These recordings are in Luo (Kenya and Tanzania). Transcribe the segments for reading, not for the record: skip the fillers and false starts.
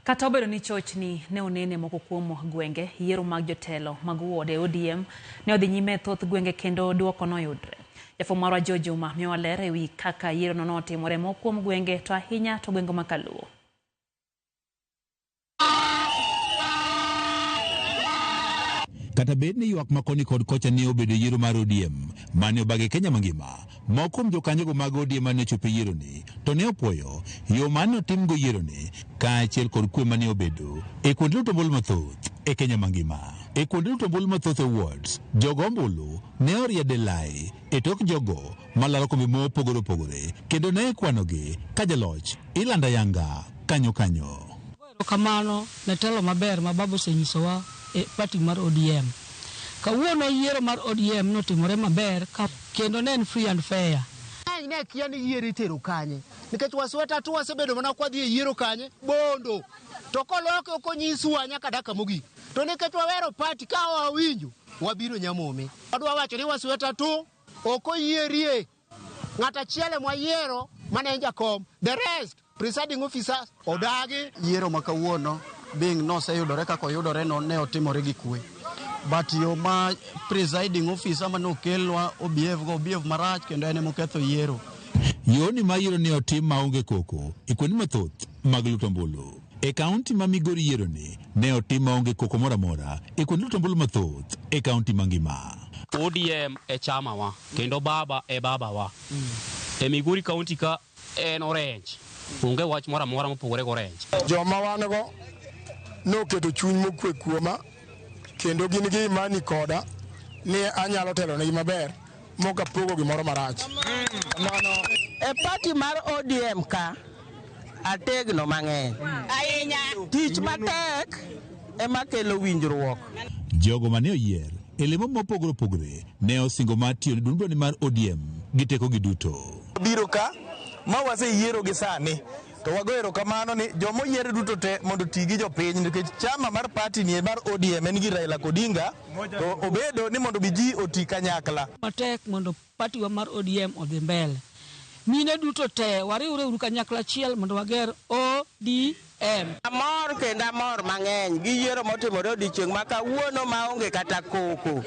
Kata obedo ni chochni ne onene moko kuom gwenge, yiero mag jotelo mag ward e ODM ne odhi nyime e thoth gwenge kendo duoko noyudre. Jafwambo marwa Joe Juma miyowa ler ewi kaka yierono notimore moko kuom gwenge to ahinya to gwenge ma Kaluo. Kata bed ni ywak ma koni kod kocha ne obedo e yiero mar ODM mane obag e Kenya mangima, moko kuom jokanyogo mag ODM mane ochopo e yieroni to ne opuoyo yo mane otimgo yieroni kaachiel kod kwe mane obedo e kuonde luto ombulu mathoth e Kenya mangima. E kuonde luto ombulu mathoth e wards, jogo ombulu ne oriede lai e tok jogo malaro kombe mopogore opogore kendo ne ikwanogi ka jaloch ilando ayanga kanyo kanyo. Erokamano ne telo maber ma baba osenyisowa e party mar ODM. Kawuono yiero mar ODM notimore maber kendo ne en free and fair. Ng'eny ne kia ni yiero itero kanye nikech wasweta tu wasebedo mana kwadhi e yiero kanye Bondo to koloke ok onyiswa nyaka dakika mogik to nikech wawero party ka wawinjo wabiro Nyamome. Wadwa wacho ni wasweta tu ok oyierie ng'at achiel ema wayiero mane en jakom the rest presiding officers odagi. Yiero ma kawuono being noseyudore kaka oyudore no ne otimore gi kwe. But yo ma presiding officer mane okelnwa obehave go obehave marach kendo en emoketho yiero. Yoni ma yiero ne otim maonge koko e kuonde mathoth mag luto ombulu. E kaunti ma Migori yiero ni ne otim maonge koko moro amora e kuonde luto ombulu mathoth e kaunti mangima. ODM e chamawa kendo baba e babawa. E Migori kaunti ka en orange. Onge wach moro amora mopogore gi orange. Joma wan go noketo chuny mokwe kuoma kendo gin gi imani koda ni anyalo telonegi maber mok apogo gimoro marach. Mano E party mar ODM ka ategno mang'eny. Ahinya. Tich matek ema kelo winjruok. Jogo mane oyier e lemo mopogore opogore ne osingo mar tiyo ne duond mar ODM gi tekogi duto. Biro ka ma waseyiero gi sani to wago erokamano ni joma oyier duto te mondo oti gi jopiny nikech chama mar party ni mar ODM en gi Raila Odinga to obedo ni mondo bi ji oti kanyakla. Matek mondo party wa mar ODM odhi mbele. Mine duto te wariwre uru kanyakla achiel mondo wager ODM. Amor kendo amor mang'eny gi yiero motimore odiochieng' ma kawuono maonge kata koko.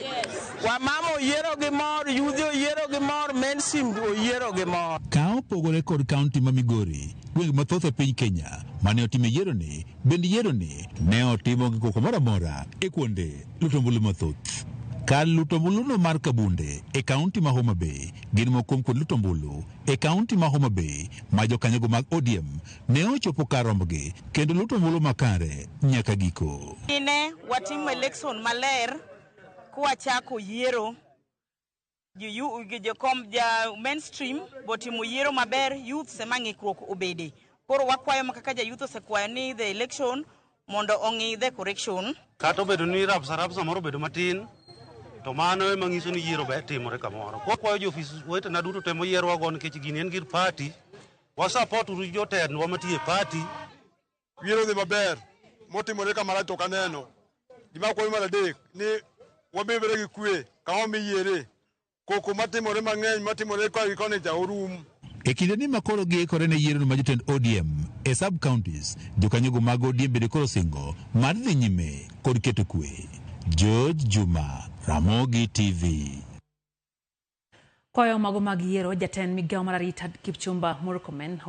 Wamama oyiero gi mor, yudhe oyiero gi mor, mainstream oyiero gi mor. Ka opogore kod kaunti ma Migori, gwenge mathoth e piny Kenya mane otime yieroni bende yieroni ne otimo gi koko moro amora e kuonde luto ombulu mathoth. Kar luto ombuluno mar Kabunde e kaunti ma Homa Bay gin moko kuom kuonde luto ombulu e kaunti ma Homa Bay ma jokanyogo mag ODM ne ochopo kar rombgi kendo luto ombulu makare nyaka giko. Ne watimo election maler kwachako yiero jokom ja mainstream botimo yiero maber youths ema ng'ikruok obede. Koro wakwayo ma kaka ja youth osekwayo ni the election mondo ong'i the correction. Kata obedo ni rabsa rabsa moro obedo matin, to mano ema nyiso ni yiero ber timore kamoro. Kwakwayo jo ofis wetena duto te moyierwago nikech gini en gir party, wa support uru jotendwa matiyo e party. Yiero dhi maber motimore kamara to ok aneno. Gima akwayo mar adek ni wabedre gi kwe kama miyiere. Koko matimore mang'eny matimore koni gi koni cha orum. E kinde ni makoro giikore ne yiero ma jotend ODM e sub counties, jokanyogo mag ODM bende koro singo mar dhi nyime kod keto kwe. George Juma, Ramogi TV. Kwayo mago mag yiero, jatend migawo mar arita Kipchumba Murkomen.